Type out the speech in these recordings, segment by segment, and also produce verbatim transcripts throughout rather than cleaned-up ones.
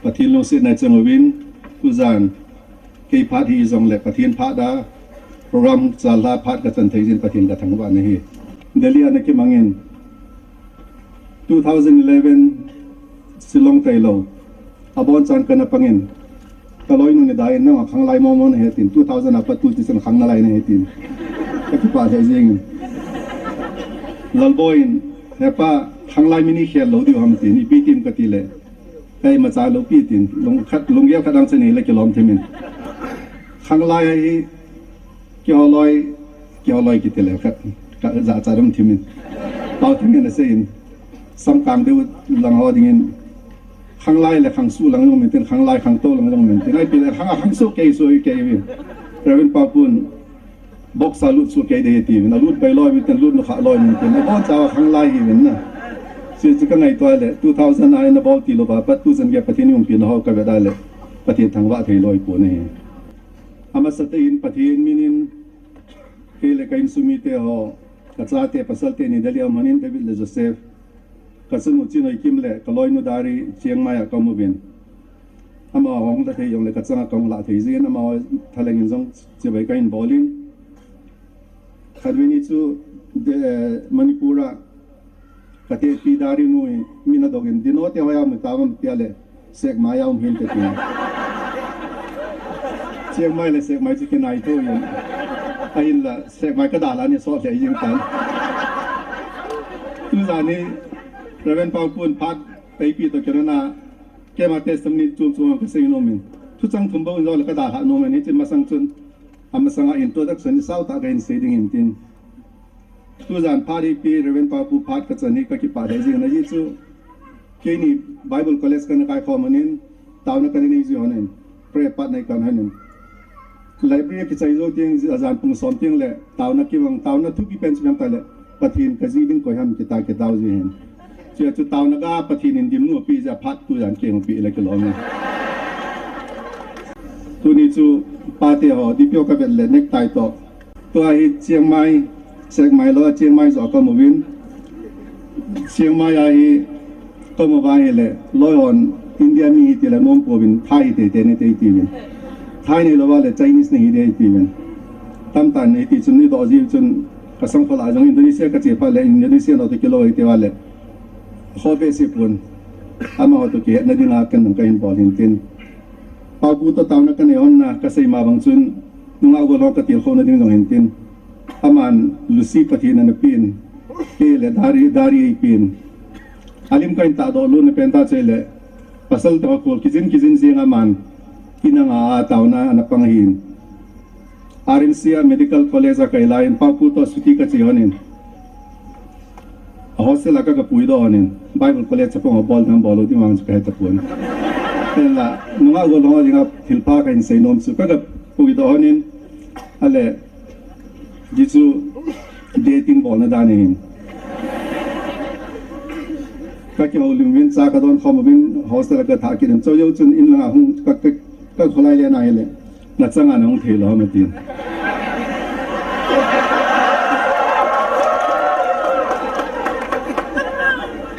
Pathen lungsetna chang uvin, tujan, kei phat hijongle Pathen phat a, program chalha phat kachan thei jin Pathen kathangvah nahi. Delhi a nakimangin, two thousand eleven Shillong tailou, abonchan kana pangin, kaloinu nidai in nang a khanglai momo nahi tin, two thousand a pat tu tichun khang nalai nahi tin, kakipah lheh jengin. Lalboi in, hepa, khanglai mi nei khel lou diu ham tin, ipi tim katile, keimacha loupi tin, lung khat, lunggel khat dang chani le kilom thimin. Khanglai ahi, kiholoi, kiholoi kitile khat, kajachat dam thimin. Pau thangin aseiyin, samkang deu lang ho dingin, khanglai le khangsuh lang jong min tin, khanglai khangtou lang jong min tin, ahi pile khang, khangsuh kei suh kei uvin. Reverend Paopu in, box a lut suh kei dei tiuvin, alut bai loi min tin, lut nukha loi min tin, aboncha khanglai hiuvin na. Chuchu kangaito le, two thousand a ina bol tilouva pat tujan gei Pathen in umpina ho kavet a le, Pathen thangvah thei loi pon ahi. Amasatah in Pathen minin, kei le ka insung mite ho, kachate pasal teni Delhi a um honin, David le Joseph, kachanu Chinhoikim le kaloinu Dari Chiang Mai a kaum uvin. Amaho hung lha thei jongle kachanga kahung lah thei jin, amaho thalheng in jong chibai kahin bolin. Khatvei ni chu, Manipur a katepi Dari nu hi mi nadongin, Dino te hoiya um tauvem tia le, Sekmai a um hinte tin. Chiang Mai le Sekmai chu kinai thou in, ahinla Sekmai kadalhah ni sot lheh jeng tan. Tujan hi Reverend Paopu in phat eipe toh kinana, keima testimony chom chom kasei nomin, thuchang thum bou in jole kadalhah nomin, hiche masang chun, amasanga introduction hi saotah kahin sei ding ahin tin. Tujan phat eipe Reverend Paopu phat kachan hi kakipah lheh jengin, ajeh chu keini Bible College kana kaikhom honin, taona kana neijiu honin, prayer partner kana honin. Library kichai jou teng, ajan pung som tengle taona kimang, taona thupi pen chu ipi ham tile, Pathen kajih ding koi ham kita kitao ji hin. Chua chu taona ga Pathen in dimnu apeh jeh a phat tujan kei hung peh le kilom e. Tuni chu pate ho, D P O kavet le necktie toh. Tua hi Chiang Mai, Sekmai lou a Chiang Mai joh a kaum uvin. Chiang Mai a hi kaum uva ahile, loi hon India mi hitile nompouvin, Thai hi teitei nate tiuvin. Thai neilouva le Chinese nahi ding tiuvin. Tamtah in hiti chun idoh jiu chun, kasangkhol a jong Indonesia kache phat le Indonesia nou toh kilou hitiuva le, kho behseh pon, amaho toh kihetna dinga ken jong kahin bol hin tin. Paopu toh taona kanei hon na kasei ma bang chun, nungah gol ho katilkhouna ding jong hin tin. Aman Lucy Pathen in ana pen, kei le Dari, Dari eipen. Alim kahin tahdoh lutna pen tah chu ahile, pasal toh kakol kijin kijin jeng aman, in anga a taona ana pang ahin. R M C a Medical College a kahi laiyin, Paopu toh chuti kache honin, a hostel a kagapuidoh honin, Bible College chapang ho bol ding bol lou ding vang chu kahetapon. Hinla, nungah gol ho dinga thilpha kahin sei nom chu, kagapuidoh honin, ale, hichu dating bolna dan ahin. Kakihoulim uvin, cha kadon khom uvin, hostel a kathah kit in, chujou chun in langa hung, ka, ka, kakholai le na hile, nachanga nahung theilou ham atin.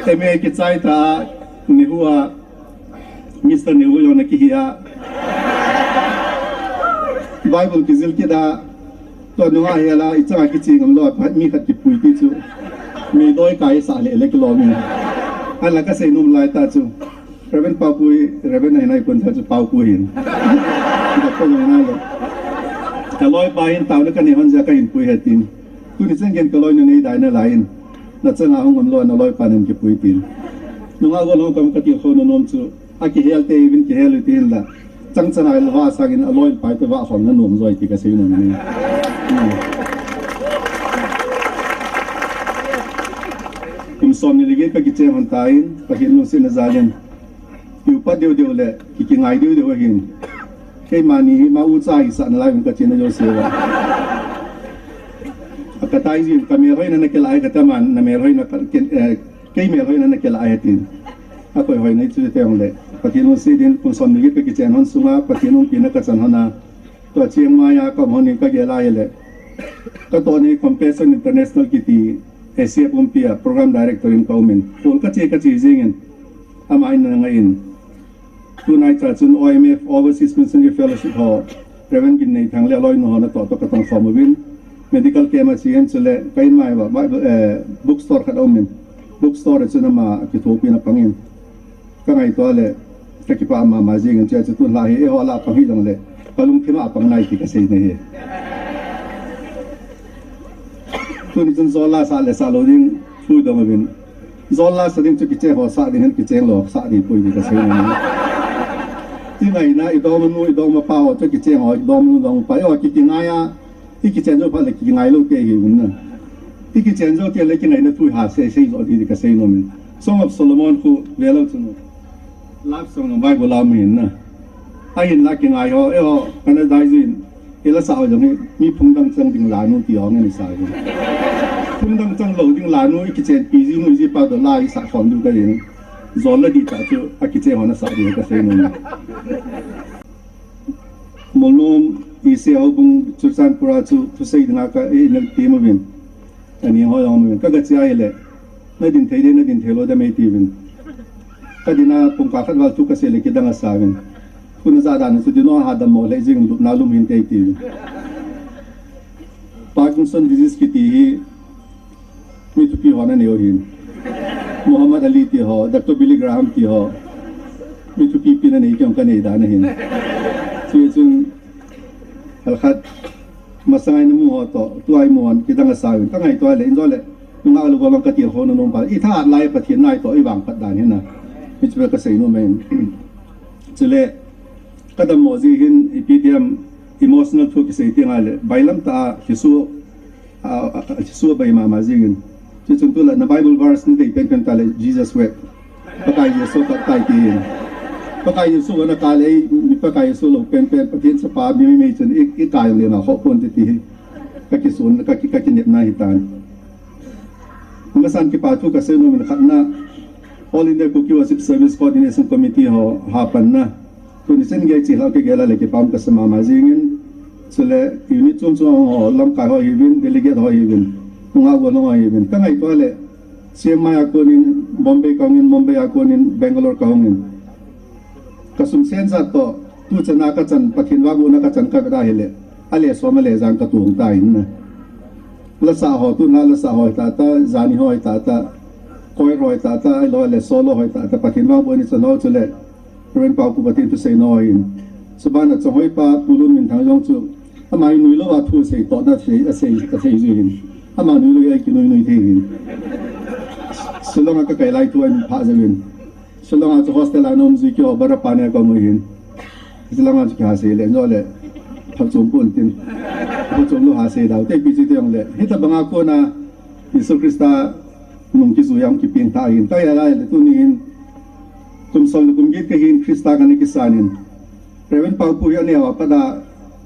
M A kichai ta, NEHU a, Mister NEHU jong nakihi a, Bible kijil kit a, tua nunga hela ichanga kiche ngam lou, mi khat kipui ti chu, mi doi kai sah lele kilom in. Ahinla kasei nom laitah chu, Reverend Paopu hi, Reverend ahi naipon, tua chu Paopu ahin. Kaloipa hin taona kanei hon jeh a kahin pui ahi tin. Tuni chan geiyin kaloinu neidai nalaiyin, nachanga hung umlou a naloipan hin kipui tin. Nungah gol ho kamu katilkhouna nom chu, akihel te uvin kihel u hite hinla, chang chan a ilha sangin aloi pai toh vahkhomna nom joi ti kasei nom e. Kum somni le get kakicheng hon tan, Pathen lungsetna jalin, iupat deu deu le kikingai deu deu ahin. Keimani hi ma ucha hisah nalaiuvin kachena jousea, akatai jin, kamel hoina nakilah e kati, aman namel hoina, keimel hoina nakilah e tin. Akoi hoina chu tengle, Pathen lungset in kum somni le get kakichen hon sunga Pathen umpina kachan hon a, tua Chiang Mai a kaum hon in kagel a hile, katohna hi Compassion International kiti, Asia pumpi a Program Director in kaumin, phone kache kache jengin, ama in ana ngaiyin, Tunai cha chun O M F, Overseas Missionary Fellowship ho, Reverend Ginneichang le aloinu ho natoh toh katong khom uvin. Medical camp a che in chule ka in mai uva, Bible, eh, bookstore khat aumin. Bookstore a chun ama kithopina pangin. Ka ngaito le, ka kipah mama jingin, chea chu tun lha hi, eiho lah a pang hijongle, ka lungthim a pang nai ti ka sei nahi. Tuni chun jol la sah le sah lou ding, thu dong uvin. Jol la sa ding chu kicheng ho sah ding hen, kicheng lou sah ding poi ti ka sei nahi. I ngaina, i dongmanu, i dongmapa ho chu kicheng ho, i dongmanu dongmapa, eiho ki, kingai a, i kichen jou phat le kingai lou te hi un na. I kichen jou te le kingaina thu ha sei sei jo ti ka sei nom in. Song of Solomon khu ve lou chun. Love song jong Bible a um ahin na. Ahinla kingai ho, eiho, kana dai jin. I la sah ho jong hi, mi phung dang chang ding lanu ti ho ngen i sa jin. Phung dang chang lou ding lanu, i kichenpi ji nu ji pa toh la i sah khom diu ka jin. Jol la di ta chu, a kicheng ho na sah diu ka sei nom. Molnom, Ise houbung Churachandpur a chu, thusei dinga ka, eh, inel team uvin. Ani ho jong uvin. Ka ga che a ahile. Na din thei ding, na din thei lou dam ei ti uvin. Ka din a pung kah khat val thu ka sei le kidang a sa uvin. Khu na ja dan chu din o ha dam mo le jing lupna lum hin te ti uvin. Parkinson disease kiti hi mi thupi ho na neo hin. Muhammad Ali ti ho, Doctor Billy Graham ti ho. Mi thupi pi na nei kiong ka nei dan ahin. Chu chun Hal khat, masang a i na mu ho toh, tua i mu hon, kidang a sa uvin, ka ngaito le, in jo le, nungah lou bang ka ti ho na nom pa, i thahat lai Pathen nai toh, i vangphat dan hi na. Hichu ka sei nom e. Chule, ka dammo ji hin, ipi ti ham, emotional thu kisei ti ngai le, bailam tah a, Jesu, a, a, a, Jesu bai mama jingin. Chuchun tu la, na Bible verse na dei penpen ta le, Jesus wept. Pakai Jesu kap tai ti hin. Pakai Jesu vana kap le, mi Pakai Jesu lou penpen, Pathen chapa mi mi mi chun i, i kai le na ho pon ti ti hi. Ka kisun, ka ki, ka kinepna hi tan. Masan kipa thu ka sei nom in khatna, All India Kuki Worship Service Coordination Committee ho hapanna. Tuni chen gei chi hlau kei gei la le kipah um ka sa mama jingin. Chule unit chom chom ho lamkai ho hiuvin, delegate ho hiuvin. Nungah gon ho hiuvin. Ka ngaito le Chiang Mai a konin, Bombay ka hungin, Mumbai a konin, Bangalore ka hungin. Ka sum sen jat toh, tu chan a ka chan, Pathen vangbohna ka chan ka veda hile. A le som a le jang ka tu hung ta hin na. La sa ho, tu na la sa ho hi ta ta, jani ho hi ta ta, koi ho hi ta ta, ai lo le solo ho hi ta ta, Pathen vangbohna chan ho chule. Reverend Paopu Pathen thusei na ho hin. Chuban a chonghoi pa Pu Lunminthang jong chu. Ama hi nui lou a thu sei toh na sei, a sei, a sei ji hin. Ama nui lou a ki nui nui thei hin. Shillong a ka kai lai thu a in pha jeng hin. Shillong a chu hostel a na um ji keiho bara pa ne ka mu hin. Shillong a chu kiha sei le, jo le. Phachom pon tin. Phachom lou ha sei dau. Te pi chu te jong le. Hitabang a kona Jesu Christa nung kijui a hung kipeng tha hin. Ka ya lai le tuni hin. Kum som le kum get ka hin Christa ka na kisan in. Reverend Paopu hi a neo a pat a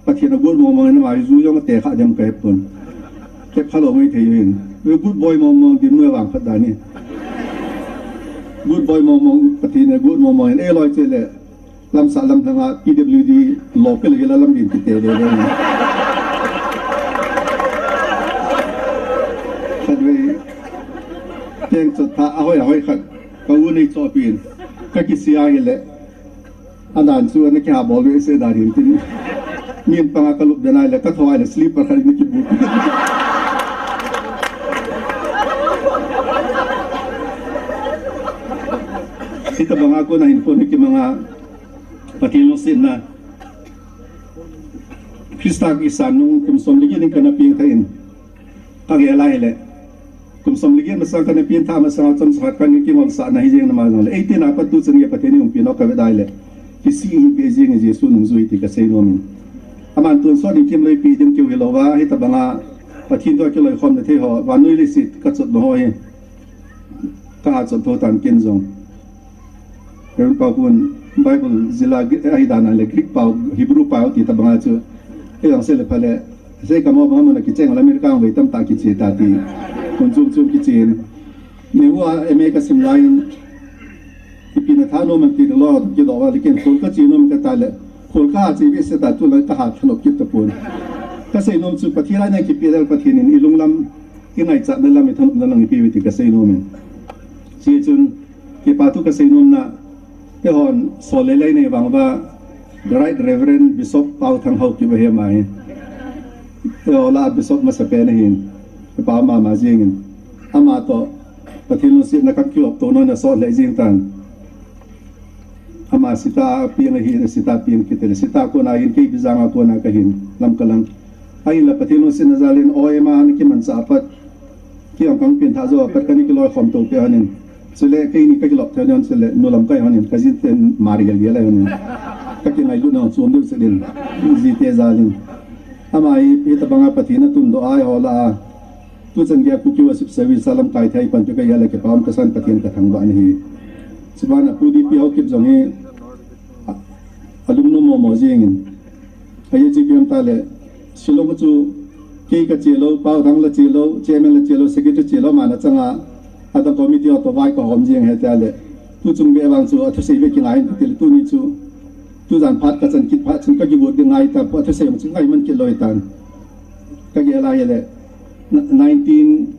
Pathen a got mong mong in ama hi ju jong a te kha dem ka he pon. Te kha lou ngai thei hin. Good boy mong mong din mu vangphat dan hi. Good boy mong mong Pathen a got mong mong in. Ei loi che le. Lamsah lamlhang a P W D local hi la lam din ti te le le. Khatvei. Teng chot tha a hoi a hoi khat. Ka u nei cho pin. Ka kisia hi le. Adan chu ana kiha bol ve se dan hin tin. Min panga ka lup den ai le, ka tho ai le, slipper khat in kibu. Hitabang a kona hin kona kimanga, Pathen lungsetna. Christa kisan nung kum som le get in kana peng tha in. Ka gel a hile. Kum som le get masang kana peng tha masang a chomcha khat kana kingolsahna hi jeng na ma jong le. Eighteen a pat tu chan gei Pathen in hung peh nau ka ve dai le. Kisih hi be jeng e Jesu nungjui ti ka sei nom in. Aman tonsot in kimloi pi ding keu hilou va, hitabang a Pathen toh kiloikhomna thei ho, vannoi leiset ka chotna ho hi. Ka ha chot tho tan ken jong. Reverend Paopu in Bible jila ahi dan a le Greek pao, Hebrew pao ti tabang a chu. Kei jong sei le pha le, sei ka mo bang a mun a kicheng le America hung vei tamtah kiche ta ti. Mun chom chom kichen. Nehua M A ka sim lai in. Ipi na tha nom em ti lou, kidoh va le ken khol ka che nom ka ta le. Khol ka che ve se ta tu le ka ha thanop kit ta pon. Ka sei nom chu Pathen lai na kipe dal Pathen in i lunglam, i ngaichatna lam, i thanopna lam i pe ve ti ka sei nom in. Che chun, Kipa thu ka sei nom na, Eihon, sol le lei nei vang uva, The Right Reverend Bishop Pau Thang Haokip ahi ama hi. Eiho lah a Bishop masapen ahin. Kipa mama jingin. Ama toh, Pathen lungsetna kakihop to nona sol le jing tan. Ama sita peng ahin, sita peng kiti le, sita kona hin, kei bijanga kona kahin, lam kalang. Ahinla Pathen lungsetna jalin, O M a ana kimanchah apat, kei ang kang pin tha jo apat kana kiloikhom to pe honin. Chule, keini kakilop thei hon chule, nu lamkai honin, kajin ten mari gel gel honin. Kakingailut na chom deu chedin, jite jalin. Ama hi, hitabanga Pathen atundoh a eiho lah a. Tuchan geiya Kuki Worship Service a lamkai thei pan chu kahi a le kipa um kasan, Pathen kathangvah in ahi. Chubana Pu D P Haokip jong hi a, alungnom momo jingin. Ahi chu ipi ham tile, Shillong chu kei kache lou, Pau Thang la che lou, Chairman la che lou, Secretary che lou, ama na changa, adang committee ho toh vai kahom jing ahi tia le. Tuchung beh vang chu athusei beh kingai in tile tuni chu. Tujan phat kachan kit phat chun kakigot ding ngai ta, athusei ma chu ngai man kit lou hitan. Kagel a hile, nineteen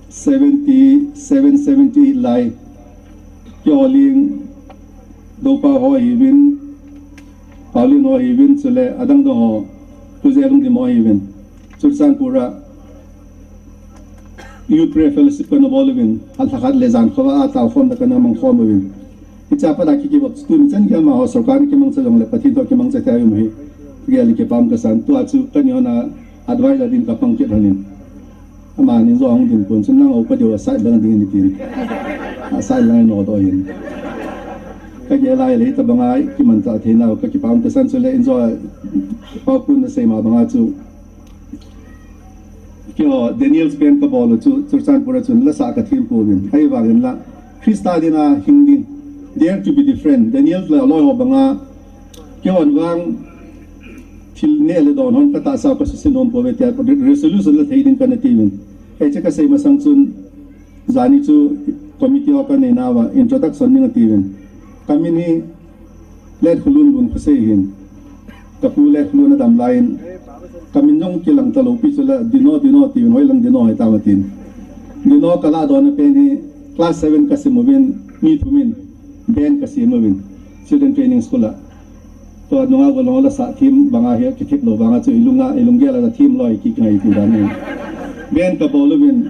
seventy seven, seventy eight lai, keiho ling, Dopa ho hiuvin, Paulin ho hiuvin, chule adang dang ho, Pu Jelungdim ho hiuvin, Churachandpur a Youth Prayer Fellowship kana bol uvin, alhakhat le jan khovah a taokhomna kana mangkhom uvin. Hiche a pat a kikivop chu tuni chan geiya amaho sorkar in kimangcha jongle Pathen toh kimangcha thei aum ahi. Gel le kipa um kasan, tua chu kani hon a advisor din kapang kit honin. Amanin jo ahung ding pon chun nang upa deu a side lang ding in tin. A side lang in nodoh in. Kagel a hile hitabanga kimanchah theinau kakipa um kasan, chule injo Pau Pu in asei ma banga chu, keiho Daniel's Band kabol u chu, Churachandpur a chun lasah kathem pouvin. Ahivangin la, Christa dinga hing ding, Dare to be Different. Daniel le aloi ho banga, keihon vang, thil neh le don hon katahsa u kasuhset nom pouve tia, resolution la thei ding kana tiuvin. Hiche kasei masang chun, jani chu committee ho kanei nauva, introduction ding atiuvin. Kamin hi, Letkholun Lunkhotsei ahin. Kapu Letkholun adam laiyin. Kamin jong kilang talou pi chule Dino, Dino tin, hoilang Dino hitam atin. Dino kalah dona pen hi class seven kasim uvin, mi thum in band kasem uvin. Children Training School a. Tua nungah golhang lasah them banga hi kithip lou vanga chu ilunga, ilunggel a them loi kingai ti dan ahi. Band kabol uvin.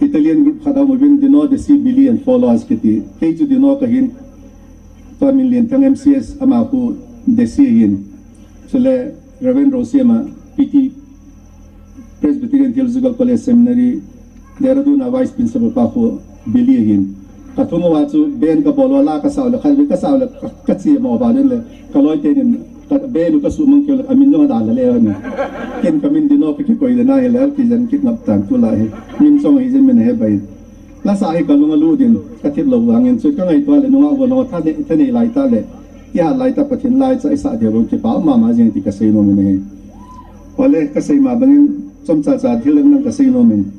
Italian group khat aum uvin, Dino Desi, Billy and Followers kiti. Kei chu Dino kahin, tua Minlianthang M C S, ama khu Desi ahin. Chule Reverend Rosema, P T, Presbyterian Theological College Seminary, Dehradun a Vice Principal pa khu Billy ahin. Kathum uva chu band kabol uva la kasah u le, khatvei kasah u le, ka, kache mo ba len le, kaloi tenin, ka, band u kasuhmang keu le, amin jong adalha le ahi. Ken kamin Dino kakikoi le na hile, kijen kit ngap tan tulai hi. Min chong hi jin min he bai. Lasah hi kalung alut din, kathip lou vangin, chu kangaito le, nungah golhang thanei, thanei lai tah le, ihat lai tah Pathen laicha isah deu lou kipa mama jing ti kasei nom in ahi. Ole, kasei ma bangin, chomcha cha thil dang dang kasei nom in.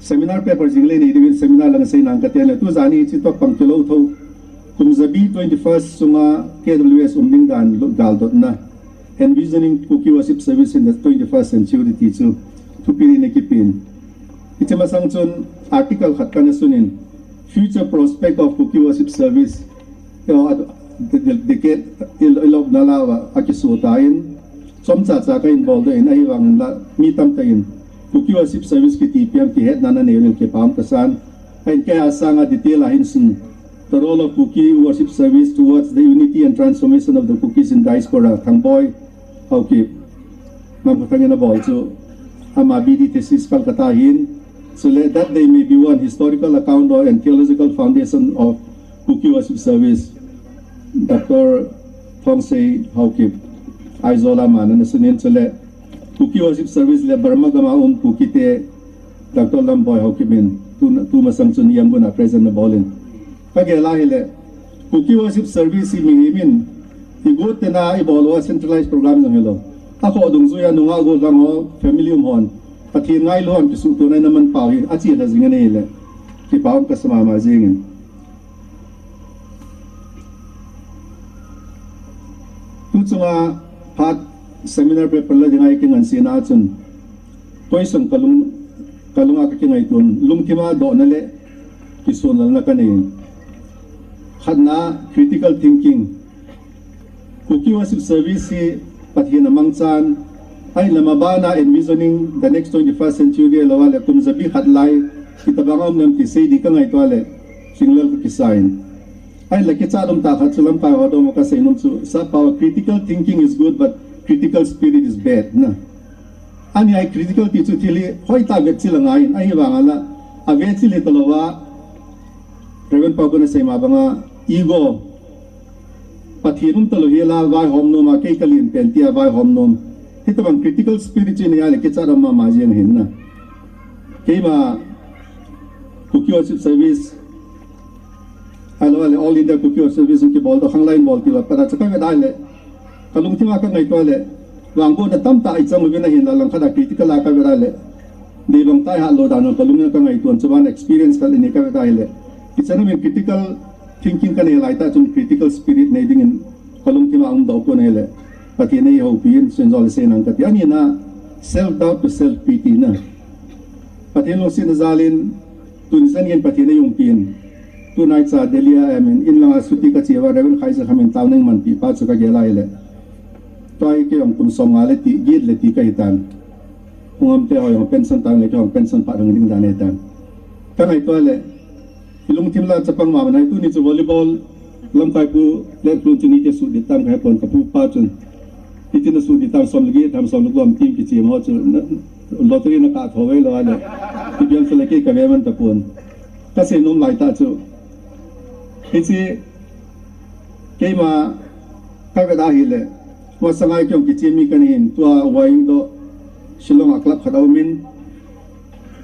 Seminar paper jing le nei diuvin seminar lang sei nang kati le, tu jani hiche toh pang kilou thou. Kum jabi twenty-first sunga K W S um ding dan galdotna. Envisioning Kuki Worship Service in the twenty-first Century ti chu thupi nei kipen. Hiche masang chun article khat kana sunin, Future Prospect of Kuki Worship Service. Yo, at, de, de, decade, il, ilop na lawa, akisu tain. Chomcha cha kahin boldoh in, ahivangin la, mi tamtah in Kuki Worship Service kiti ipi ham kihetna nanei uvin kipa um kasan. Ahin kei a sanga detail a hin sun, The Role of Kuki Worship Service Towards the Unity and Transformation of the Kukis in Diaspora, Thangboi Haokip, Namkhathang in abol chu, ama B D thesis Calcutta hin, chule That Day May Be One, Historical Account of and Theological Foundation of Kuki Worship Service, Doctor Thongsei Haokip, Aizawl a ama nana sunin, chule Kuki Worship Service le Burma gam a um Kuki te, Doctor Lamboi Haokip in, tu, tu masang chun Yangon a present ana bol in. Kagel a hile, Kuki Worship Service hi mihem in, igot tena ibol uva centralized program jong hilou. Akhoh dungjuia nungah golhang ho, family um hon, Pathen ngailu hon kisuhtohna in aman pau hi, achelha jing ana hile, kipa um kasa mama jingin. Tu chunga phat seminar paper la dinga ikingansena chun, question kalung, kalunga kakingaito in, lungthima dohna le kisonlalna kanei. Khatna, critical thinking. Kuki Worship Service hi Pathen a mangchan, ahileh mabana envisioning the next twenty-first century lou leh kum japi khat lai, hitabang a um nem ti sei ding ka ngaito leh, singlel ka kisa in. Ahileh kichat um tah khat chu lamkai ho dong ka seinom chu, sap pau, critical thinking is good, but critical spirit is bad, na. Ani a critical ti chu thil hi hoitah vetchil angai in, ahivang a la, avetchil hi talou a, Reverend Pau Kun asei ma banga, ego, Pathen um talou hi la, vaihom nom a, kei ka len pen tia vaihom nom. Hitabang critical spirit chu nei a leh kichat um mama jeng ahin na. Keima, Kuki Worship Service, ahilou leh All India Kuki Worship Service kibol doh, khanglai in bol ti lou, pat a chu ka vet a leh, ka lungthim a ka ngaito leh, vangbohna tamtah i chang uvin ahin la, langkhat a critical a ka vet a leh, deibang tai ha lou dan ka lung a ka ngaito, chuban experience ka leh ni ka vet a leh, i chang uvin critical thinking ka nei lai tah chun critical spirit nei dingin ka lungthim a um doh pon ahileh, Pathen in eihoupi in, Saint John le Saint Ang ka ti. Ani na, self doubt to self pity na. Pathen lungsetna jal in, tuni chan in Pathen eihoupi in, tunai cha Delhi a, I mean, in langa suti ka che uva, Reverend Khaija Khamin tao neng manpi pa chu ka gel a leh, tua hi kei jong kum som nga le ti, get le ti ka hitan. Hung am te ho jong pension tang leh kei jong pension pha ding dan ahitan. Ka ngaito leh, i lungthim la chapang mama nai, tuni chu volleyball lamkai pu le plun chu ni te sut di tam ka he pon, ka pu pa chun. Hiti na sut di tam, som le get ham, som le gup ham team kichim ho chu na, lottery na kah tho ve lou leh, ti biang chu leh kei ka ve man tapon. Ka seinom lai tah chu, hiche keima ka vet a hileh, masang a kei jong kichim mi ka na hin, tua Wahingdoh, Shillong a club khat a um in,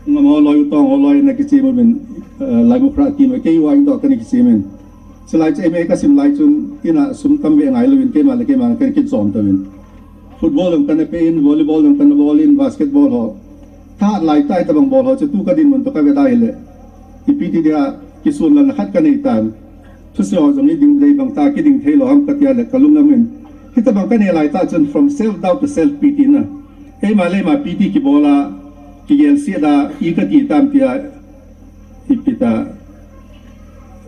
Ngam ho loi, Utong ho loi na kichim uvin, eh, Laimukhra team a, kei Wahingdoh ka na kichim in. Chulai chu M A ka sim lai chun, in a sum tam ve ngai louvin, keima le keima ka na kichom tauvin. Football jong ka na pe in, volleyball jong ka na bol in, basketball ho. Thahat lai tah hitabang bol ho chu tu ka dinmun toh ka vet a hileh, ipi ti dia, kisunlelna khat ka nei tan. Thusei ho jong hi ding, deibang tah kiding thei lou ham ka ti a leh ka lung a um in. Hitabang ka nei lai tah chun from self doubt to self pity na. Eima le eima pity kibol a, kigel set a, i ka ti tam tia, ipi ta,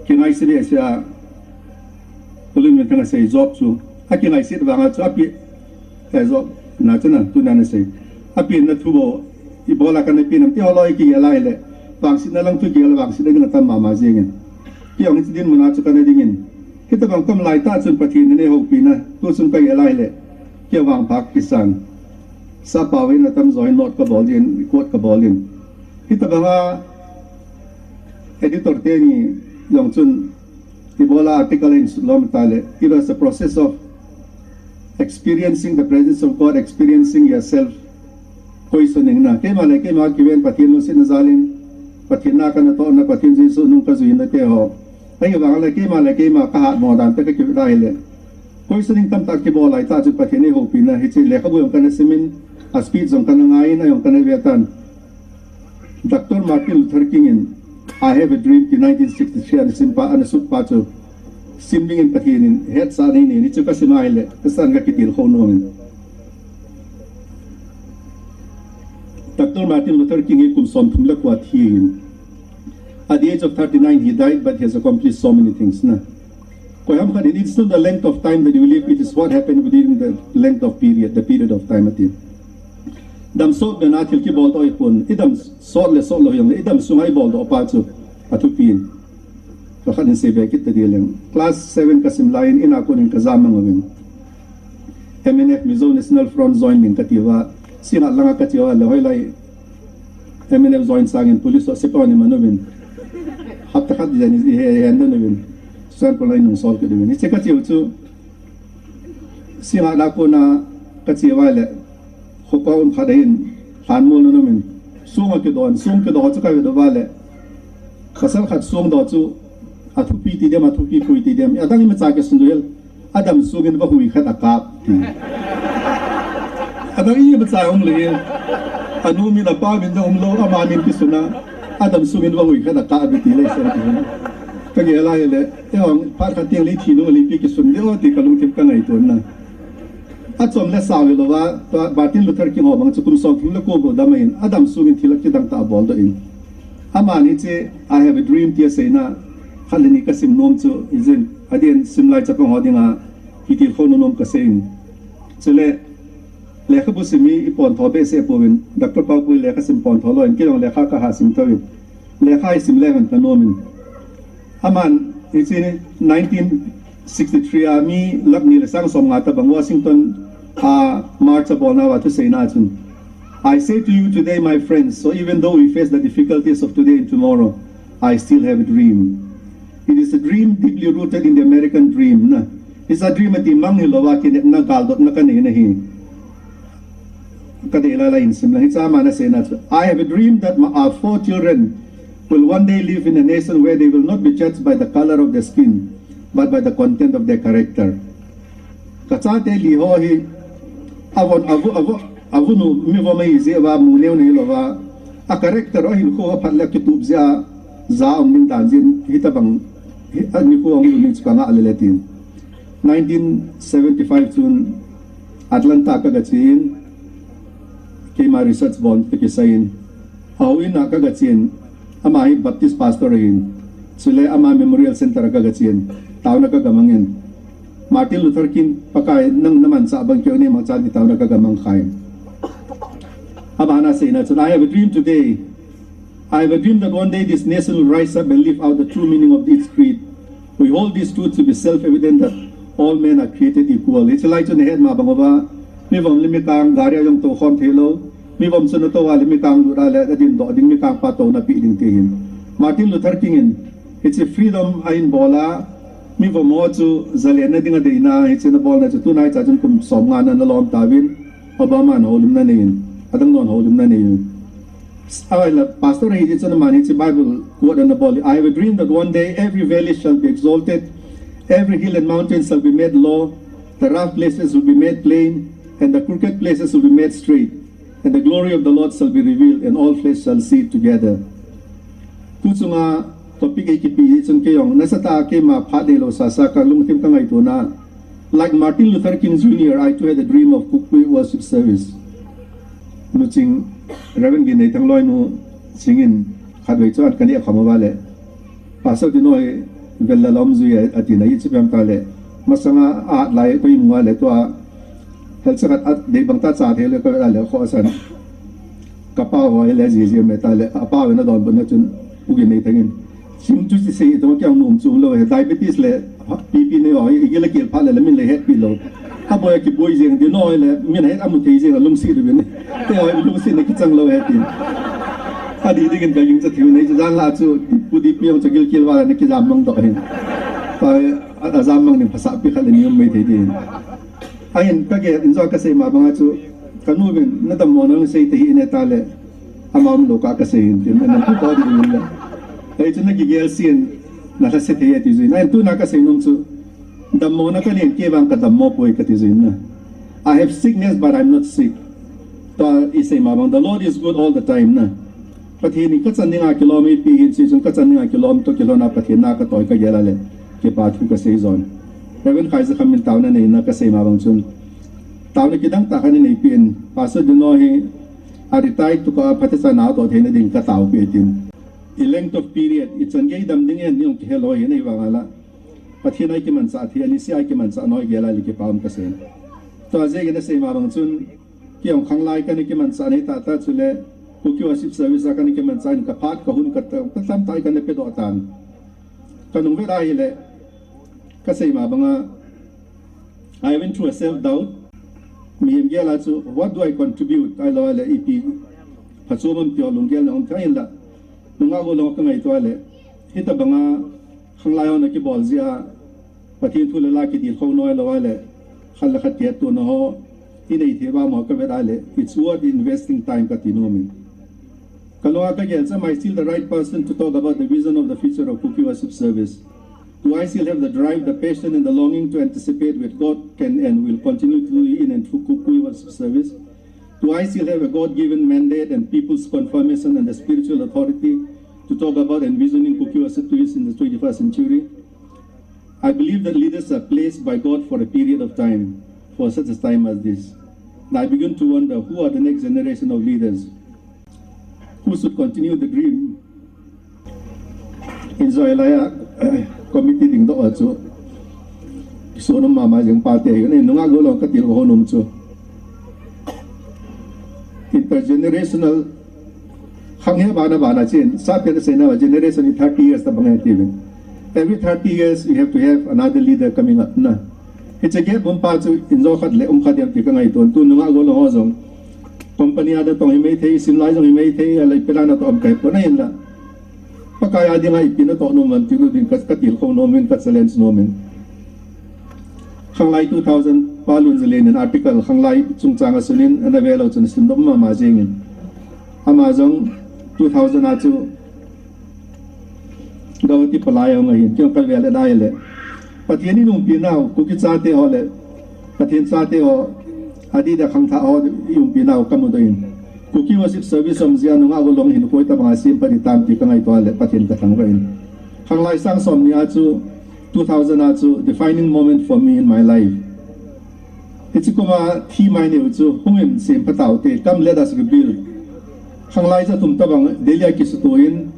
kingaiset behseh a, ka lung in ka na sei Job chu. A kingaiset vang a chu, api, eh, Job, na chu na, tuna na sei. Api na thu bou, ibola ka na pi nam ti ho loi kigel a hileh, vangsetna lang thu kigel a, vangsetna ding atam mama jeng in. Kei jong hiche dinmun a chu ka na ding in. Hitabang ka um lai tah chun Pathen in eihoupi na, tu chun ka gel a hileh, kei vang pha ka kisan. Sap pau in atam jo in note ka bol in, quote ka bol in. Hitabang a editor teni jong chun ibola article in sut lom ta leh, it was a process of experiencing the presence of God, experiencing yourself, questioning na. Keima le keima kiven Pathen lungsetna jal in, Pathen na ka na toh na, Pathen Jesu nung ka jui na te ho. Ahivang le keima le keima ka hatmo dan te ka kivet a hileh, questioning tamtah kibol lai tah chu Pathen eihoupi na, hiche lekhabu jong ka na sim in, a speech jong ka na ngai in, a jong ka na ve tan. Doctor Martin Luther King in I Have a Dream ti nineteen sixty-three a na sim pa, a na sut pa chu, sim ding in Pathen in hetsah nei nei, hichu ka sim a hileh, ka san ka kitilkhou nom in. Doctor Martin Luther King hi kum som thum le ko a thi in. At the age of thirty-nine, he died, but he has accomplished so many things, na. Koi ham khat in, it's not the length of time that you live, it is what happened within the length of period, the period of time, ati. Dam sot bena thil kibol doh ahipon, i dam sot le sot lou hijongle, i dam sunga i bol doh pa chu athupi in. Ka khat in sei be kit ta di leng. Class seven ka sim lai in, in a kon in ka ja mang uvin. M N F, Mizo National Front join ding ka ti uva. Singngat langa ka che uva le hoilai M N F join sangin police ho sepai hon eiman uvin. Hapta khat jen i he, i hen den uvin. Chuin police in eisol kit uvin. Hiche ka che u chu, Singngat a kona ka che uva le, kho kong khat ahin, lhanmol na um in, song akidoh in, song kidoh chu ka vet uva le, pasal khat song doh chu, athupi ti dem, athupi poi ti dem, adang imacha kisun lou hel, adam sung in vahui khat akap ti. Adang imacha um lou hel, anu min apa min jong um lou, ama min kisun a, adam sung in vahui khat akap ti lei se ti. Ka gel a hile, eihon, phat khat teng le thi nung le ipi kisun ding o ti ka lungthim ka ngaito na. Achom le sao hilouva, tua Martin Luther King ho bang chu kum som thum le ko bou dam ahin, adam sung in thil kidang tah abol doh in. Amani hiche, I have a dream ti asei na, Khat le ni kasim nom chu, ijin, adin simlai chapang ho dinga, kitilkhou nom kasei in. Chule, lekhabu sim hi ipontho behseh pouvin, Doctor Paopui lekha sim pontho lou in, kei jong lekha kaha sim thou in. Lekha isim le hen kanom in. Aman, hiche nineteen sixty-three a mi lakh ni le sang som nga tabang Washington a march abolna uva thuseina chun. I say to you today, my friends, so even though we face the difficulties of today and tomorrow, I still have a dream. It is a dream deeply rooted in the American dream. Na, it's a dream ati mang hilouva kinepna galdotna kanei na hi. Kadei lai lai in sim lang, hiche ama naseina chu. I have a dream that my, our four children will one day live in a nation where they will not be judged by the color of their skin, but by the content of their character. Kachate li ho hi, avon, avu, avu, avunu, mi vom ahi jeh uva, mu neo nei louva, a character, ahinkho aphat le kitup jeh a, ja um ding dan jeh in, hitabang, hi, anikho hung lhun ding chu kangah lele tin. Nineteen seventy-five chun Atlanta kagache in, keima research bond kakisai in, ahouin a kagache in, ama hi Baptist pastor ahin, chule ama Memorial Center a kagache in, taona kagamang in, Martin Luther King, Pakai nang namanchah bang keiho neimangcha ti taona kagamang khai. Ama naseina chun, I have a dream today. I have a dream that one day this nation will rise up and live out the true meaning of its creed. We hold this truth to be self-evident that all men are created equal. Hiche lai chu nahet ma bang uva, mi vom le mi kang gari a jong tou khom thei lou, mi vom chu natou a le mi kang lut a le adin doh ding, mi kang pa touna pe ding ti hin. Martin Luther King in hiche freedom ahin bol a, mi vom ho chu jalenna ding adeina, hiche ana bolna chu tunai cha chun kum som nga ana lom tauvin, Obama in houlimna nei in, adang lon houlimna nei in. Ahila, pastor hi hiche chun aman hiche Bible quote ana bol, I have a dream that one day every valley shall be exalted, every hill and mountain shall be made low, the rough places will be made plain, and the crooked places will be made straight, and the glory of the Lord shall be revealed, and all flesh shall see it together. Tu chunga topic eikipe hi chun kei jong, nasatah a keima phat neilou sasa kalungthim kangaitona, like Martin Luther King Junior, I too had a dream of Kukui worship service. Nu Ching, Reverend Ginneithang loinu Ching in khatvei chu an kaneh khom uva le, Pastor Dino hi vel la lom jui e, atina, hichu ipi ham tile, masanga ahat lai koi mu a le tua, helcha khat adei bang ta cha thei le, kavet a le kho asan. Kapa ho hi le jiji me tile, apa ho na donbutna chun, Pu Ginneithang in, Ching chu chi sei, tua kei jong nom chu lou he, diabetes le, BP nei ho, igil a kel phat le, le min le hetpi lou. Aboi a kiboi jeng, Dino hi le, min het amu thei jeng, alungset uvin. Kei ho, lungsetna kichang lou he tin. Adih dih in kagingcha thei u nei, chu jan la chu, Pu DP jong chu gilkel uva le, na kijam mang doh hin. Tua, a, ajam mang ding phasahpi khat le ni um mai thei ding. Ahin kagel in jong kasei ma banga chu, kanu vin, nadammona sei te hi ne tile, ama umlou kah kasei hin tin, ana kipah ding in le. Hichu nakigel sen, nalhase thei e ti jui. Ahin tuna kasei nom chu, dammona kanei in kei vang kadammo poi kati jui na. I have sickness but I'm not sick. Tua isei ma bang, the Lord is good all the time na. Pathen in kachan dinga kilom eipeh hin, hichun kachan dinga kilom toh kilhon a Pathen na katoi kagel a le, kipa thu kasei jon. Reverend Khaizakham in taona neina kasei ma bang chun, taona kidang tah khat aneipen, Pastor Dino hi a retire tukah a phatecha na atoh theina ding kataopi tin. I length of period, ichan gei dam ding ahi ti jong kihelou ahin, ahivang a la, Pathen a ikimanchah thei, anise a ikimanchah nau igel a le kipa um kasei. Tua jeh in asei ma bang chun, kei jong khanglai kana kimanchah nei tahtah chule, Kuki Worship Service a kana kimanchah in kaphat kahun kata, katam tah kana pedoh tan. Kanung vet ahile, kasei ma banga, I went through a self doubt. Mihem gel a chu, what do I contribute? Ahilou le ipi phatchom ham ti ho lunggel na um thei ahin la. Nungah golhang kangaito a le, hitabanga khanglai hon akibol jeh a, Pathen thu le la kitilkhou nau ahilou le, khat le khat kihettohna ho inei thei uva mo kavet a le, it's worth investing time kati nom in. Kalunga kagel chu, am I still the right person to talk about the vision of the future of Kuki Worship Service? Do I still have the drive, the passion, and the longing to anticipate what God can and will continue to do in and through Kuki Worship Service? Do I still have a God-given mandate and people's confirmation and the spiritual authority to talk about envisioning Kuki Worship Service in the twenty-first century? I believe that leaders are placed by God for a period of time, for such a time as this. And I begin to wonder who are the next generation of leaders who should continue the dream. Injoi laiya, committee dingdoh a chu. Sunum mama jing pa te hi, nungah golhang katil ho nom chu. Intergenerational, khang he bana bana chin, sa pe se na generation in thirty years tabang he ti. Every thirty years, we have to have another leader coming up, na. Hiche gap bum pa chu injo khat le um khat diam ti ka ngaito, tu nungah golhang ho jong. Company a natong hi mai thei, simlai jong hi mai thei, alai pela natong kai pon ahin la. Pakai a dinga ipi natoh nom uvem ti ding ka, katil khom nom in, ka challenge nom in. Khanglai two thousand pa Lunjalen in article, khanglai chungchang a sunin, ana ve lou chun simdoh mama jing in. Ama jong two thousand a chu Gauhati palai hung ahin, kei jong ka ve le dai le. Pathen in umpi nau, Kuki chate ho le, Pathen chate ho, adeh a khangthah ho, i umpi nau ka mudoh in. Kuki worship service um jia nungah golhang hin koi tabang a sem padi tam ti ka ngaito le, Pathen ka thangvah in. Khanglai sang som ni a chu, two thousand a chu, defining moment for me in my life. Hiche kum a thi mai neu chu, hung in sem pha tau te, come let us rebuild. Khanglai ja thum tabang, Delhi a kisuto in,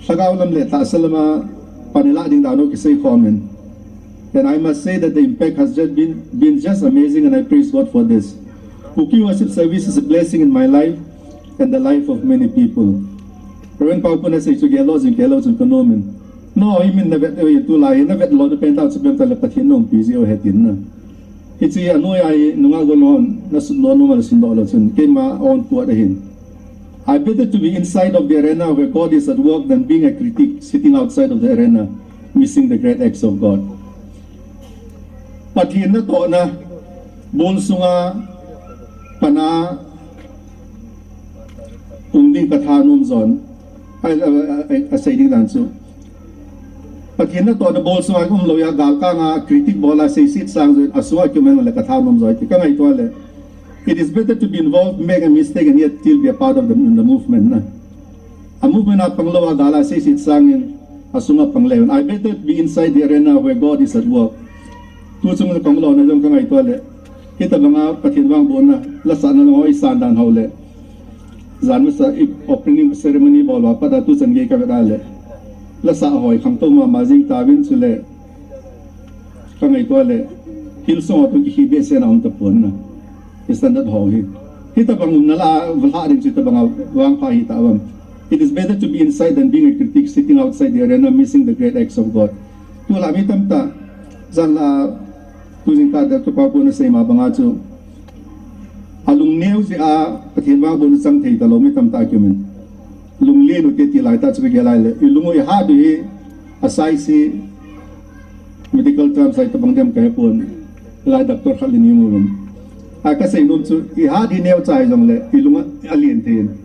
Lhagao lam le tahsa lam a pan ilah ding dan u kisei khom in. And I must say that the impact has just been, been just amazing, and I praise God for this. Kuki worship service is a blessing in my life and the life of many people. Reverend Paopu na sei chu gel lou jing, gel lou jing ka nom in. No, i min na vet, oi, tulai, na vet lou, na pen tau chu pen ta le Pathen na umpi ji u ahi tin na. Hiche a noi a hi nungah golhang hon, na sun lou, numa na sun lou lou chun, keima on kuat ahin. I better to be inside of the arena where God is at work than being a critic sitting outside of the arena, missing the great acts of God. Pathen natohna, bol sunga, pana, um ding ka thanom jon. Ai, ai, ai, ai, asei ding dan chu. Pathen natohna bol sunga um lou a, galkang a, critic bol a, seiset sang jon, asunga kium hen le ka thanom jon, ti ka ngaito le. It is better to be involved, make a mistake, and yet still be a part of the, the movement, na. A movement a pang lou a, gal a seiset sang in, asunga pang le. I better be inside the arena where God is at work. Tu chung kong lou na jong ka ngaito le. Hitabang a Pathen vangbohna, lasahna jong hoi san dan ho le. Jan masa i opening ceremony bol uva pat a tu chan gei ka vet a le. Lasah hoi khangtou mama jing tauvin chule. Ka ngaito le. Hillsong a tu kihi behseh na um tapon na. Standard ho hi. Hitabang umna la, vlha ding chu hitabang a vangpha hi ta vang. It is better to be inside than being a critic sitting outside the arena missing the great acts of God. Tulai mi tamtah, jan la, tu jingkah Doctor Paopu na sei ma banga chu. Alung neo jeh a, Pathen vangbohna chang thei talou mi tamtah kium in. Lunglen u te ti lai tah chu ka gel lai le. I lung u i hat u hi, asai si, medical terms a hitabang diam ka hepon. Lai doctor khat le ni mu vin. A ka sei nom chu, i hat hi neo chai jong le, i lung a, alen thei in.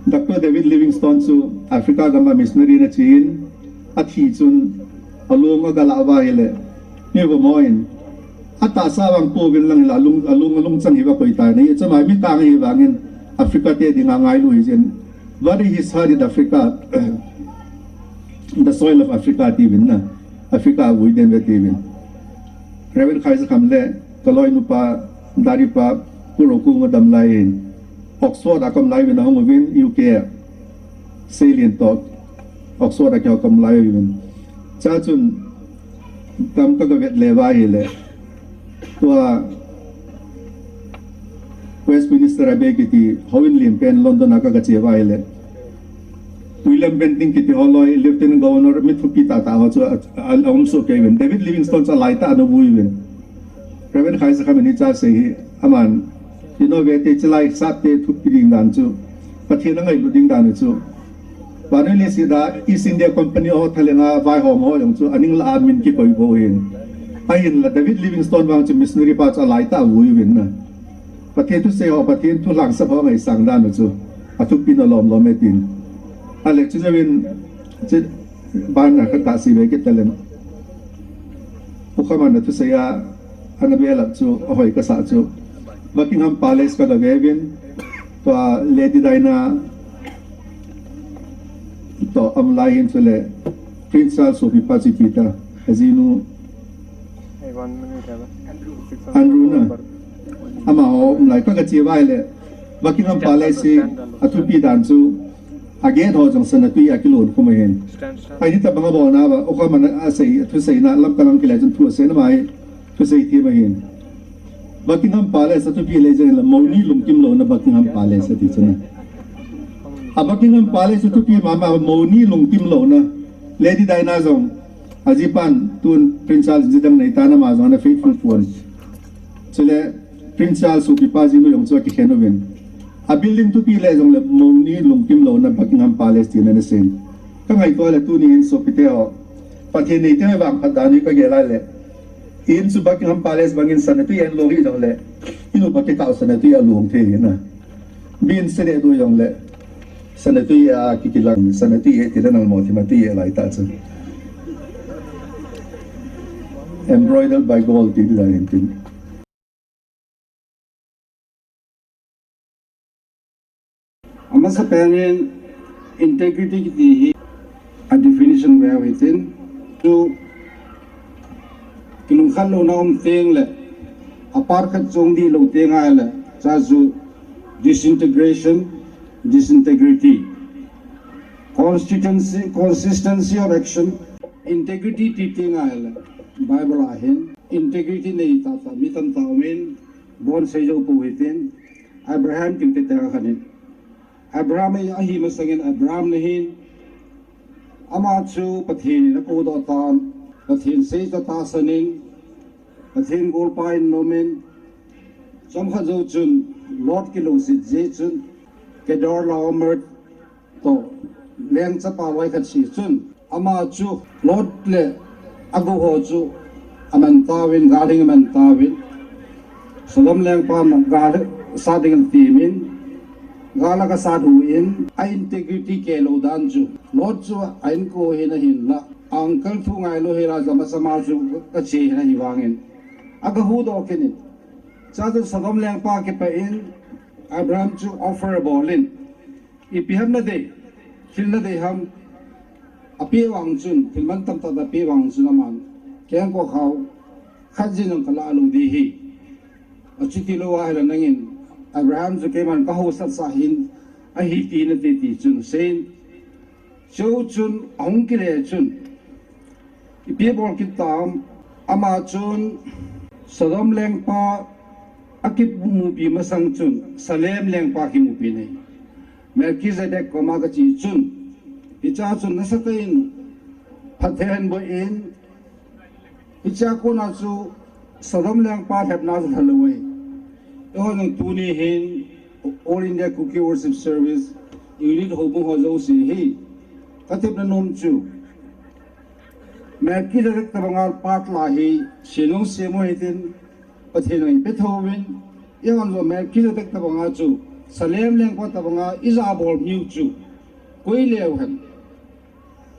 Doctor David Livingstone chu Africa gam a missionary na che in, athi chun, alung a ga la uva ahile, mi va mo in, atahsa vang pouvin lang hile, alung, alung, alung chang hi va koi tai na, hiche mai mi tang hi vangin, Africa te dinga ngailu hi jin. Bury his heart in Africa, the soil of Africa tiuvin na, Africa vui den ve tiuvin. Reverend Khaizakham le, ka loinu pa, Dari pa, Pu Rokung a dam lai in, Oxford a ka um lai uvin ahung uvin, U K a. Seilien toh, Oxford a kihou ka um lai uvin. Chua chun, tam ka ga vet le uva ahile. Tua Westminster Abbey kiti, houin lien pen London a ka ga che uva ahile. William Bentinck kiti holoi, Lieutenant Governor, mi thupi tah tah ho chu a, a, a um soh kei uvin. David Livingstone chu alai tah a ana vui uvin. Reverend Khaizakham in hiche asei hi, aman, innovative chilai sap te thupi ding dan chu, Pathen a ngailut ding dan chu. Vannoi leiset a East India Company ho thalheng a vaihom ho jong chu, aning lah a min kikoi bou hin. Ahinla David Livingstone vang chu missionary pa chu alai tah a vui uvin na. Pathen thusei ho, Pathen thu lhangsap ho ngaisang dan u chu, athupi na lom lom e tin. Ahile chu jouvin, chu ban a ka kasei ve kit taleng. Pu Khaman na thusei a, ana belap chu, ahoi kasa chu. Buckingham Palace ka ga ve uvin, tua Lady Diana, toh um lai hin chule, Prince Charles sopipa chu ipi ta, ajinu, Andrew na. Amaho um lai ka ga che uva ahile, Buckingham Palace hi athupi dan chu, A gate ho jong Sanatui a kilon khum ahin. Ahi tabang a bol na ba, o kha man a sei, thu sei na, lam ka lang kile chun thu sei na mai, thu sei ti ma hin. Buckingham Palace a thupi le jeng la, moni lungkim lo na Buckingham Palace a ti chun. A Buckingham Palace a thupi ma ma, moni lungkim lo na. Lady Diana jong, a jipan tun Prince Charles jidang nei ta na ma jong na faithful phone. Chule, Prince Charles sopi pa jinu jong chu kikhen uvin. A building thupi le jong le moni lungkim lo na Buckingham Palace ti na na sin. Ka ngaito le tuni in sopite ho. Pathen nei te vang phat dan ni ka gel a le. In chu Buckingham Palace bangin Sanatui en lo hi jong le. Inu pa kikau Sanatui a lung thei na. Bin se le du jong le. Sanatui a kikilang Sanatui e ti le nang mo ti ma tui e lai ta chu. Embroidered by gold ti da in tin. Amasa penin integrity kiti hi a definition ve u hitin, chu kilungkhat louna um teng le a par khat chong di lo teng a le cha chu disintegration, disintegrity, constituency, consistency of action, integrity ti teng a le Bible a hin integrity nei tata mi tamtah umin, bon sei jou pou hitin, Abraham kin te te khanin. Abraham ahi masangin Abraham nahin, ama chu Pathen in akou doh tan, Pathen sei chu tahsan in, Pathen golpa in nomin, chomkhat jou chun Lot kilungset jeh chun, Kedorlaomer toh lengchapa loi khat si chun, ama chu Lot le agou ho chu aman tauvin, gal ding aman tauvin. Sodom lengpan gal sat ding atimin, gal a kasat uvin, a integrity keh lou dan chu. Lot chu a inko hin ahinla, a uncle thu ngailou hila jama sama chu kache hin ahi vangin, aga huhdoh kit in. Cha chu Sodom lengpa kipah in, Abraham chu offer abol in, ipi ham nadei, thil nadei ham, apeh vang chun, thil mantam tah apeh vang chun aman, kengkoh khao khat jin jong kalah lou ding ahi. Achuti lou ahile nangin, Abraham chu keiman kahaosat sah hin, ahi ti nate ti chun aseiyin. Chujou chun ahung kile chun, ipi bol kit tam, ama chun Sodom lengpa akimupi masang chun Salem lengpa kimupi in ahi. Melchizedek koma kache chun, hicha chun nasatah in phatthei ahin boh in, hichea kona chu Sodom lengpa lhepna chu lha lou ahi. Eihon jong tuni hin All India Kuki Worship Service unit houbung ho jouse hi katepna nom chu, Melchizedek tabanga part la hi, seinom sem u hitin, Pathen in eipeh thouvin, eihon jong Melchizedek tabanga chu, Salem lengpa tabanga ijabol miu chu, koi leu hen,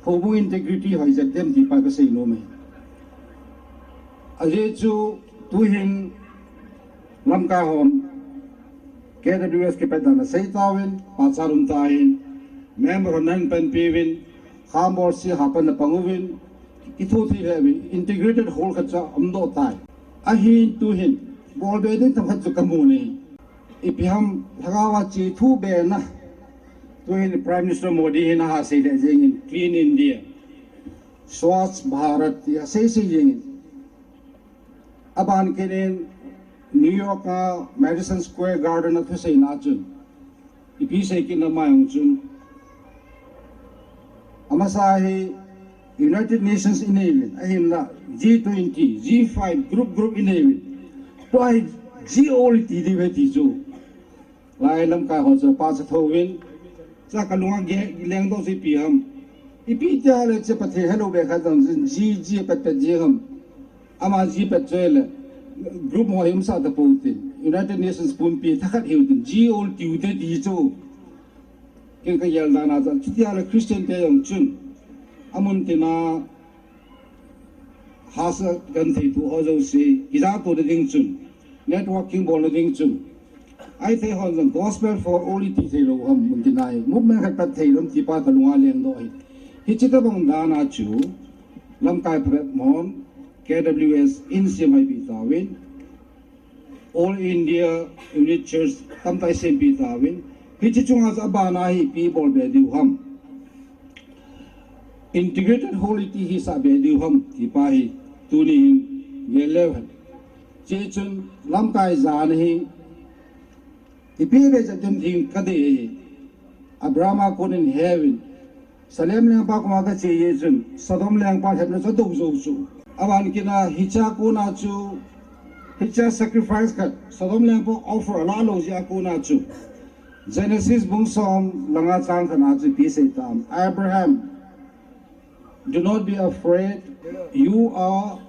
houbung integrity hoi jep dem ti pa kasei nom e. Ajeh chu, tuhin, lamkai hon, K W S kipatdan asei tauvin, pachat um tahin, member hon nahin panpi uvin, khambol se hapan napang uvin, kithopi lheh uvin, integrated whole khat chu aumdoh tai. Ahin tuhin, bolbe ding themkhat chu kamu e. Ipi ham, lhagao a chethu bena, tuhin Prime Minister Modi hin aha sei lheh jengin, Clean India, Swachh Bharat ti asei sei jengin. Aban kit in New York a Madison Square Garden a thuseina chun, ipi sei kit nam a jong chun, amasa hi United Nations inei uvin, ahinla G twenty, G five, group group inei uvin. Tua hi G only ti diu ahi ti chu. Lai lamkai ho chu pachat thouvin, cha kalunga ge-, lengdoh chu ipi ham. Ipi tia le che Pathen helou be khat jong chun G, G pat pat jeng ham. Ama G pat chu le group ho hi umsah tapou tin, United Nations pumpi thakhat hiu tin, G only tiu te ti chu. Ken kagel dan a chu, chutia le Christian te jong chun, amun tina hahsa genthei thu ho jouse, kijatona ding chun, networking bolna ding chun, ahithei hon jong gospel for all iti thei lou ham, mun tina hi movement khat pat thei lou ham ti pa kalunga lengdoh ahi. Hiche tabang dan a chu, lamkai phabep hon, K W S in sem hoi pi tauvin, All India Unit Church tamtah i sempi tauvin, Hiche chunga chu abana hi ipi bol be diu ham. Integrated holy ti hi sah be diu ham ti pa hi tuni hin gel leu hen. Hiche chun lamkai jana hi ipi be jat din thing ka dei hi. Abraham a konin heaven Salem lengpa koma ka che ye chun, Sodom lengpa lhepna chu adou jou chu. Aban kit a hiche a kona chu, hiche a sacrifice khat, Sodom lengpa offer ala lou jeh a kona chu. Genesis bung som le nga chang khat na chu ipi asei tam. Abraham, do not be afraid. You are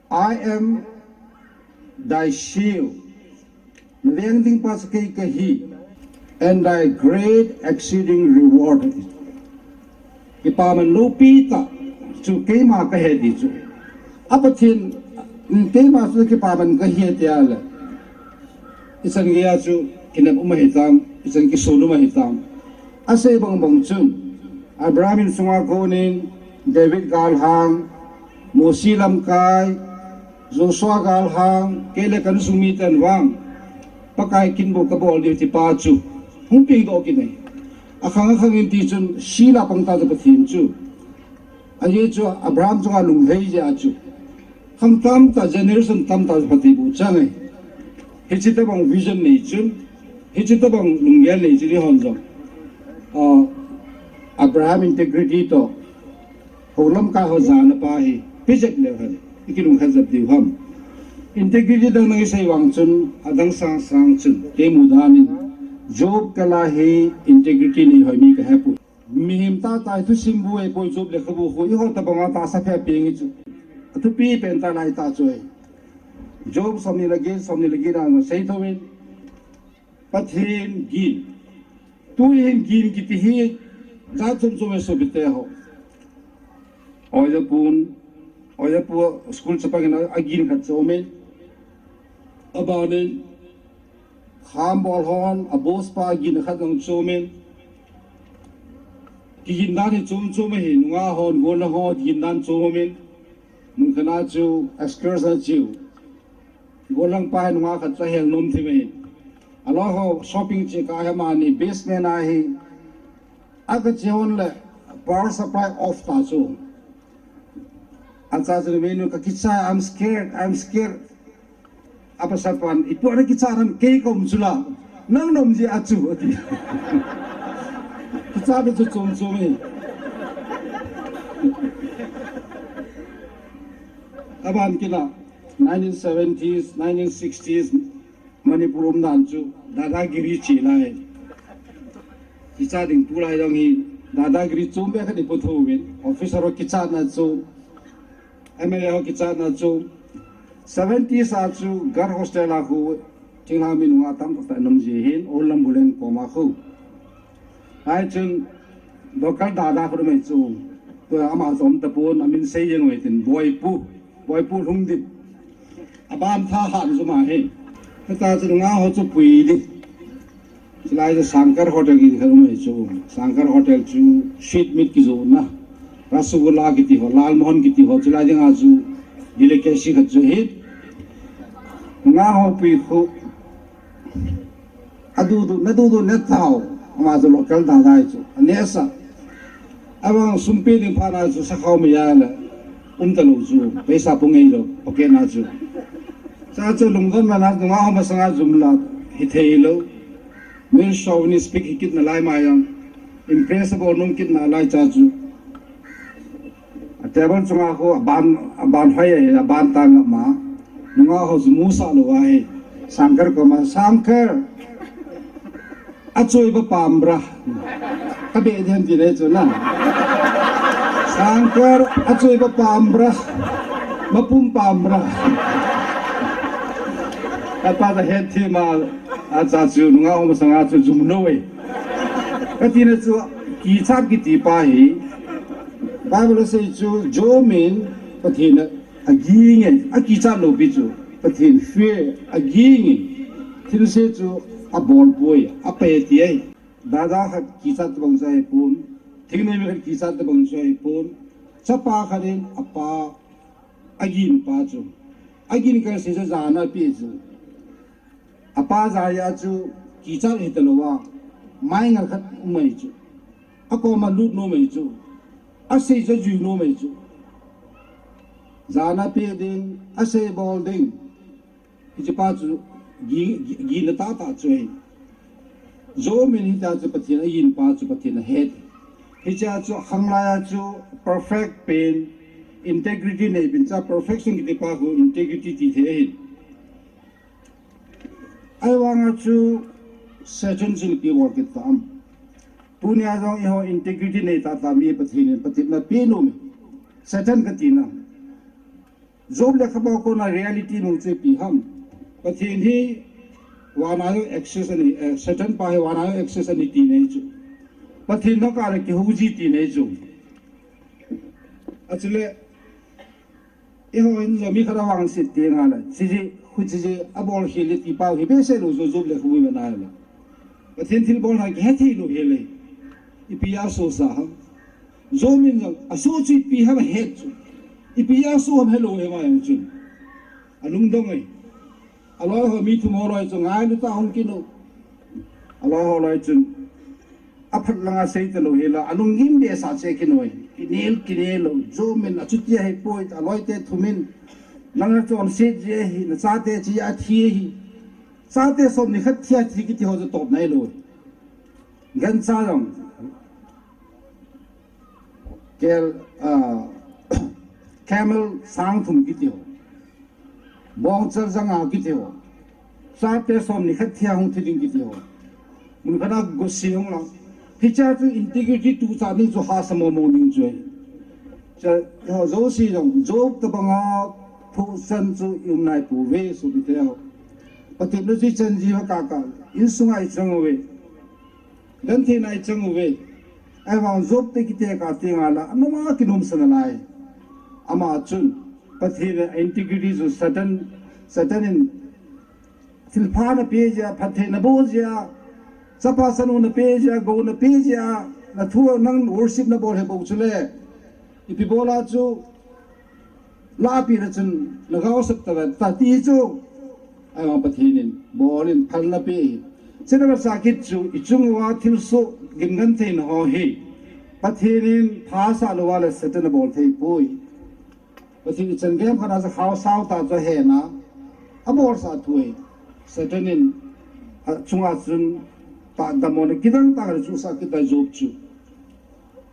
I am thy shield. Na veng ding pa chu kei kahi. And thy great exceeding reward. Kipaman loupi tah chu keima kahi ti chu. A Pathen, keima chu kipaman kahi tia le. Ichan geiya chu kinep um ahitam, ichan kisun um ahitam. Asei bang bang chun, Abraham insunga konin, David galhang, Mose lamkai, Joshua galhang, kei le ka insung miten vang, Pakai kin bou kabol diu ti pa chu hung pengdoh kit e. Akhang akhang in ti chun, shield a pang ta chu Pathen chu. Ajeh chu Abraham chunga lunglhai jeh a chu. Khang tamtah, generation tamtah chu Pathen bou chang e. Hiche tabang vision nei chun, hiche tabang lunggel nei chun eihon jong, ah, Abraham integrity toh, hou lamkai ho jana pa hi, ipi jep leu hen, ikilungkhat jep diu ham. Integrity dang nang isei vang chun, adang sang sang chun, kei mu dan in, Job kal a hi integrity nei hoi mi kahepoi. Mihem tahtah hi thusim bu eipoi, Job lekhabu khu, eiho tabang a tahsa phe peng hi chu. Athupi pen tah lai tah chu ahi. Job somni le get, somni le get a sei thou in, Pathen gin. Tu hin gin kiti hi jat chom chom e sopite ho. Oja pun, oja pu school chapang in agin khat chu aumin. Abanin, kham bol hon, a boss pa gin khat jong chu aumin. Kigin dan hi chom chom ahi, nungah hon, gollhang ho, kigin dan chom aumin. Mun khat a chu excursion a chu, gollhang pa hi nungah khat chu ahel nom thim ahi. Aloi ho shopping che kah a hi amani basement a hi, aga che hon le power supply off ta chu. Acha chu numei nu, kakicha, I'm scared, I'm scared. Apasal pan, ipi a nakicha ham, kei kaum chu la. Nang naum jeh a chu, ati. Kicha be chu chom chom e. Aban kit a, nineteen seventies, nineteen sixties, Manipur um dan chu, dadagiri che lai. Kicha ding tulai jong hi, dadagiri chom be khat ipu thou uvin, officer ho kichatna chu, M L A ho kichatna chu, seventies a chu, girl hostel a khu, thinglhang mi nungah tamtah in um ji hin, Old Lambulane koma khu. Hichun, local dada khu um e chu, tua ama chu um tapon, amin sei jeng uve tin, Boipu, Boipu Lhungdip. Aban thahat chu ama hi. Hita chu nungah ho chu pui di. Chulai chu Shankar Hotel kiti khat um ahi chu. Shankar Hotel chu sweet meat kijona, rasgulla kiti ho, lalmohan kiti ho, chulai dinga chu delicacy khat chu ahi. Nungah ho pui khu, adudu, nadudu ne tao, ama chu local dada ahi chu. Anehsa. Abang sum pe ding phat na chu sakhao mei a le, um talou chu, paisa pu ngei lou, pocket na chu. Cha chu lungdon na na, nungah ho masanga jumla, hithei lou. Male chauvinist speak hi kit nalai ma jong, impress abol nom kit nalai cha chu. A table chunga khu aban, aban hoi ahi, aban tang ma. Nungah ho chu musah lou ahi. Shankar koma, Shankar. Achoi ba pam bra. Ka be den ti le chu na. Shankar, achoi ba pam bra. Mapum pam bra. Apa da het thi ma, acha chu nungah ho masanga chu jum lou e. Kati na chu kichat kiti pa hi. Bible asei chu jom in Pathen a aging e, akichat lou pi chu. Pathen fear aging e. Thilse chu abol poi, ape ti ahi. Dada khat kichat tabang chu ahipon, thingnoi mi khat kichat tabang chu ahipon, chapa khat in apa agin pa chu, agin kal se chu jana ape chu, apa jaya chu kichat hita lou a, Mai ngal khat um mai chu. Akoma lut nom mai chu. Asei chu jui nom mai chu. Jana pe ding, asei bol ding. Hiche pa chu gi, gi, gina tahtah chu ahi. Job in hitia chu Pathen ahin pa chu Pathen ahet. Hichea chu khanglai a chu perfect pen, integrity nei pen cha perfection kiti pa khu integrity ti thei ahin. Ahivanga chu Satan chun ipi bol kit tam. Tunia jong eiho integrity nei tahtah mi Pathen in patepna pe nom e. Satan kati na. Job lekhabua kona reality mu chu ipi ham. Pathen hi vana jong access anei, eh, Satan pa hi vana jong access anei ti nei chu. Pathen naka le kihou ji ti nei chu. Achule, eiho hin jong mi khat avangset teng le, chiji, khu chiji, abol khel le ti pau hi behseh lou chu Job lekhabu ivet na le. Pathen thilbol na kihethei lou hile. Ipi asoh sa ham. Job in jong asoh chu ipi ham ahet chu. Ipi asoh ham helou hi ama jong chun. Alungdong e. Aloi ho mi thum ho loi chu ngailu tah hung kit u. Aloi ho loi chun. Aphat langa sei talou hile. Alunggim behseh cheh kit u e. Kinel, kinel lou. Job in achuti ahipoi. Aloi te thum in. Nang nachonset ji ahi. Nachate chi athi ahi. Chate som ni khat thi athi kiti ho chu tobna hilou. Gancha jong. Kel, ah, camel sang thum kiti ho. Bongchal janga kiti ho. Chate som ni khat thia hung thi ding kiti ho. Mun khat a gose hung la. Hichea chu integrity tuchan ding chu hahsa mong mong ding chu ahi. Cha, eiho jouse jong, Job tabanga phuhchan chu i um nai pouve, sopite ho. Patepna chu ichan ji ho kaka, insunga ichang uve. Gentheina ichang uve. Ahivang Job te kitekah teng le, anoma kinomsa nalai. Ama chun, Pathen in a integrity chu Satan, Satan in thilpha nape jeh a, phatthei nabol jeh a, chapa chanu nape jeh a, gou nape jeh a, nathu nang worship nabol hih bou chule. Ipi bola chu, lahpi le chun nagaosap tave, tati chu. Ahivang Pathen in, bol in, phalna pe. Chuna masa kit chu, ichung uva thilsoh, gimgentheina ho hi. Pathen in, phasah louva le Satan in abol thei poi. Pathen in chan gei khat a chu khao sao tah chu ahe na, abolsah thu ahi. Satan in, achunga chun, tah damlouna kidang tah khat chu asah kit tai Job chu.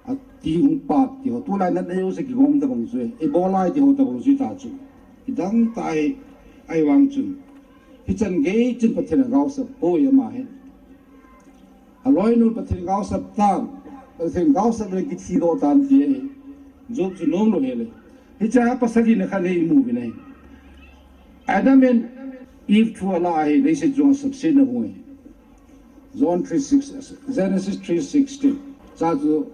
Ati hung pat ti ho, tulai natna jouse kigom tabang chu ahi. Ibolai ti ho tabang chu ta chu. Kidang tah ahi, ahivang chun. Hichan gei chun Pathen in agaosap poi ama hin. Aloinu Pathen gaosap tan, Pathen gaosap le kithi doh tan ti ahi. Job chu nom lou hile. Hichea pasal hina khat hi imu uvin ahi. Adam and Eve thu alah ahi, leiset chunga success na hung ahi. John three six, Genesis three sixteen. Cha chu,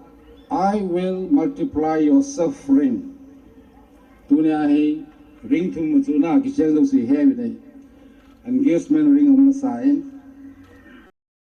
"I will multiply your suffering." Tunia hi, ring thum ma chu na kicheng jouse hi uvin ahi. Engagement ring um masa in,